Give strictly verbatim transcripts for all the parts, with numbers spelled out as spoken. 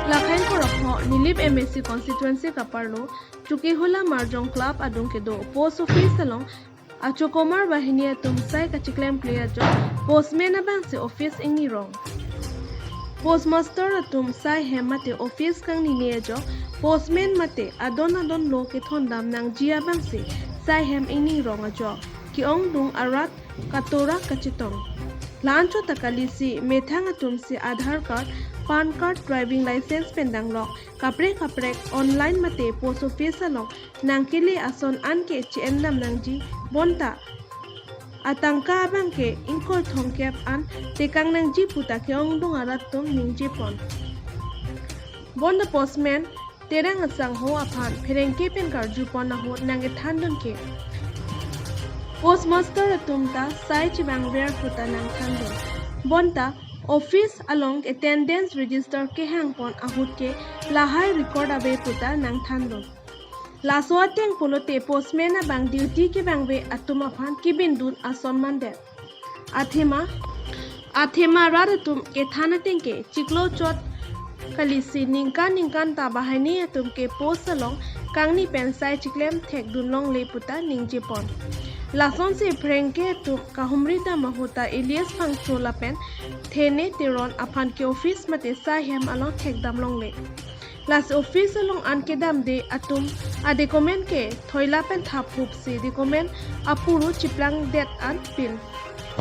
Lakhang korokho Nilip M A C constituency kaparlo Chukihula Marjong Club adung kedo post office along achokomar bahini atum sai kachiklemkle ajok postman abangsi office ingni rong. Postmaster atum sai hem mate office kangnine ajok postman mate adon adon lo kethondam nangji abangsi sai hem ingni rong ajok ke-ongdung arat katorak kachetong. La-anchot ta kalisi methang atumsi Aadhaar card, PAN card, driving license pen danglok kaprek kaprek online mate post office along nangkele ason anke che-endam nangji bonta atangka abangke ingkoi thomkep an tekang nangji puta ke-ongdung arat atum ningjepon. Bonta postman Terang asangho aphan pherangke pen karjupon ahut nangkethandun ke postmaster atum ta sai chevangver puta nangthandun. Bonta office along attendance register kehangpon ahut ke lahai record ave puta nangthandun. Laso ateng pulote postman abang duty kevangve atum aphan kebindun ason mandet. Athema, athema rat atum kethan ateng ke chiklo chot kalisi ningkan ningkan ta bahini atum ke post along kangni pen sai chiklem thekdun longle puta ningjepon. Lasonsi pherangke atum kahumri dam ahut ta Elias Phangcho lapen Thene Teron aphan ke office mate sai hem along thekdam longle. Lasi office along an kedamde atum adocument ke thoila pen thaphupsi document apuru chiplangdet an pin.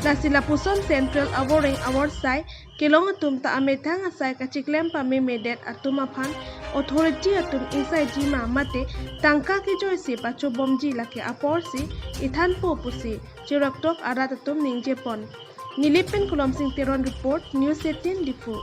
Lasi lapuson central avoreng avorsai kelong atum ta amethang asai kachiklem pamemedet atum aphan authority atum ingsaiji ma mate tangka kejoisi pachobomji lake aporsi ethanpo pusi cheroktok arat atum ningjepon. Nilip pen Kolomsing Teron report, News eighteen Diphu.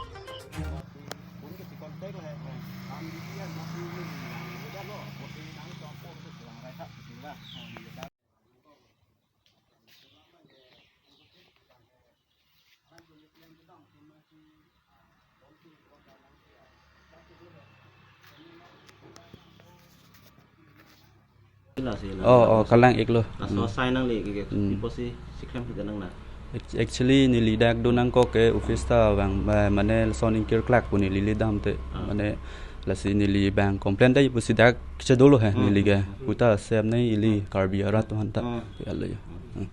Lasi la. Oh, oh, kalang-iklo. Laso Hmm. sai nangle ke, ke, Hmm. iposi chiklem kita nang na. Ac-, actually, neli dak do nangkok ke office ta vang, eh, mane lason ingkir klak pu neli le dam te. Ah. Mane lasi neli bang complain ta ipusi dak chedolo he Hmm. neli ke. Hmm. Puta sem nai ili Karbi arat tuhan ta. Hmm. Ya lo ya. Hmm. Hmm.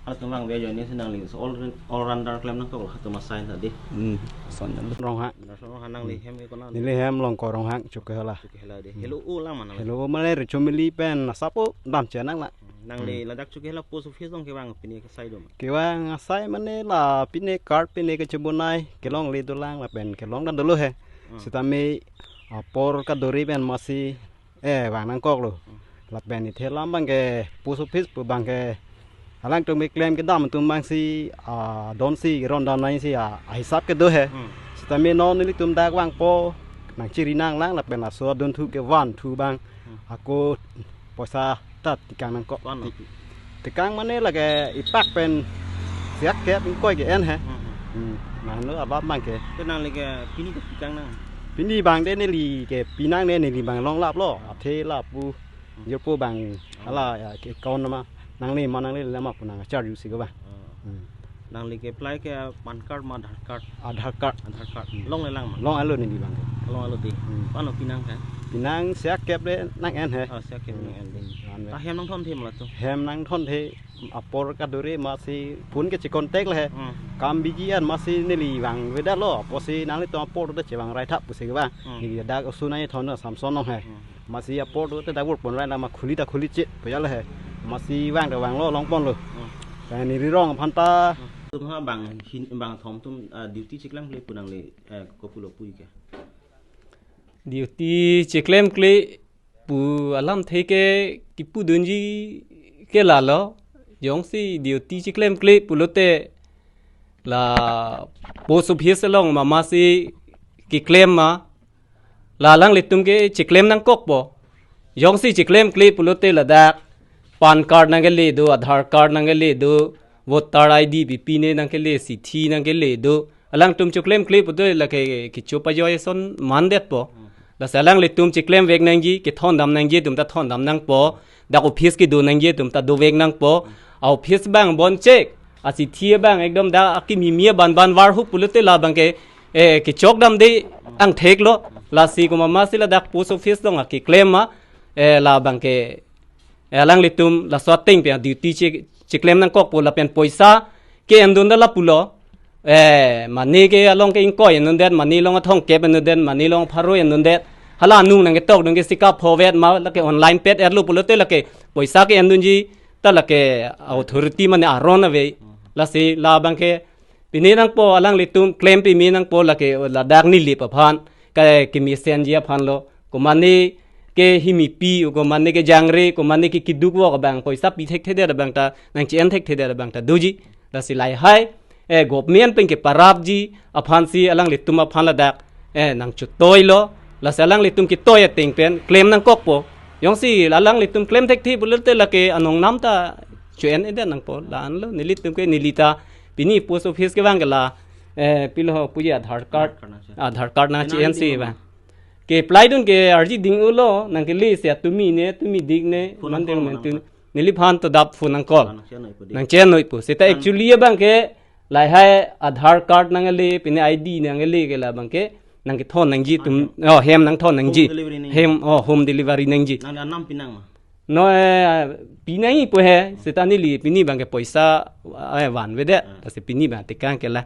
Atum vangve ajoine si nangli so all, all rounder klem nangkok lo atum asai ta di. Hmm. Son lo. Ronghang. Ronghang nangli hem ke kona. Neli hem Longkor Ronghang Chukihula. Chukihula di. Hmm. Helo-o lang mana. Helo-o mane Richomili pen asap-o dam chenang la. Nangli Hmm. ladak Chukihula post office along kevang pine kesai do ma? Kevang asai mane la pine card pine kechebonai kelongle dolang lapen kelong dan dolo he. Hmm. Sitame apor kadori pen masi eh, vang nangkoklo. Hmm. Lapen ithe alam abangke post office pu abangke alangtum keklem kedam atum abangsi, ah, donsi rondam nangsi, ah, ahisap kedo he. Hmm. Sitame non nelitum dak vangpo nangchiri nanglang lapen laso adunthu kevan thu abang. Hmm. Ako poisa ta tekang nangkok. Kono? Ti-, tekang mane lake ipak pen siak kep ingkoi ke-en he. Hmm, hmm. Hmm. Nanglo abang abangke. Ke nangli ke pini ke tekang nang? Pini abang de neli ke pinang de neli abang longlaplo. Athe lapu. Hmm. Jirpo abang. Oh. Hala ya ke account nama. Nangli ma nangli lama pu nang charge usi ke abang. Oh. Hmm. Nangli ke apply ke PAN card ma Aadhaar card? Aadhaar card. Aadhaar card. Hmm. Longlelang ma? Longlo neli abang. Longlo di. Hmm. Pano pinang ke? Pinang siak kep de nang-en he. Oh, siak kep Hmm. nang-en di. Hmm. Ta hem nangthonthe ma latum? Hem nangthonthe apor kadori masi phone ke che-contact le he. Hmm. Kam biji an masi neli vangvedetlo. Apotsi nanglitum apor ta chevang raithap pusi ke abang. Hmm. Neli dak osu nai thon Samson along he. Hmm. Masi apor ta dak vur pon rai na ma khuli ta khuli che pu ya le he. Masi vang ta vanglo longponlo. Hmm. Ka neli rong aphan ta. Hmm. Atum ha bang hin bang thom atum, ah, duty chiklemkle pu nangli, eh, kopulo pu ke? Duty chiklemkle pu alamthe ke kipudunji ke lalo. Jongsi duty chiklemkle pulote la post office along ma masi keklem ma. La alanglitum ke chiklem nangkokpo. Jongsi chiklemkle pulote ladak PAN card nangkele do, Aadhaar card nangkele do, voter I D bipine nangkele, sithi nangkele do. Alangtum chiklemkle pulote lake kecho pajoi ason mandetpo. Lasi alanglitum chiklemvek nangji, kethondam nangji atum ta thondam nangpo. Dak office kedo nangji atum ta dovek nangpo. A office abang bonchek, asithi abang ekdom dak akimi mi aban ban varhup pulote la abangke, eh, kechok damde angtheklo. Lasi komat ma si ladak post office along keklem ma, eh, labang ke, eh, alanglitum laso ateng pen duty che, cheklem nangkokpo lapen poisa ke-endun da lapulo. Eh, mane ke along ke ingkoi endundet, mane along athongkep endundet, mane along pharo endundet. Hala anung nangketok dun ke sika phovet ma lake online pet erlo pulote lake poisa ke-endunji ta lake authority mane aron ave. Lasi labang ke pini nangpo alanglitum klem pimi nangpo lake ladak Nilip aphan ke kemesenji aphan lo. Komane ke himipi, komane ke jangre, komane ke kiduk vok abang poisa pi thekthedet abang ta, nangche-en thekthedet abang ta doji. Lasi lahai, eh, government pen keparapji aphan si alanglitum aphan ladak, eh, nangchutoi lo. Lasi alanglitum ketoi ateng pen klem nangkokpo. Jongsi alanglitum klem thekthe pulote lake anong nam ta che-en edet nangpo. La-an lo, nelitum ke neli ta pini post office kevang ke la, eh, pilo puji Aadhaar card, Aadhaar card nangche-en si vang. Ke-apply dun ke arji ding ulo, nangkele si atumi ne, tumi dik ne, phone man nang-call ding man nang tu. Neliphan to dap phone nang-call. Ah, nangche-en noipo dik. Nangche-en noipo. Seta nang actually abang ke lahai Aadhaar card nangkele, pine I D nangkele ke labang ke nangkethon nangji tum. Ah, hem. Oh, hem nangthon nangji. Home delivery nangji. Hem, oh, home delivery nangji. Nang anam pinang ma? No, eh, pinangpo he, seta neli pini abang ke poisa, eh, vanvedet. Ah. Lasi pini abang tekang ke la.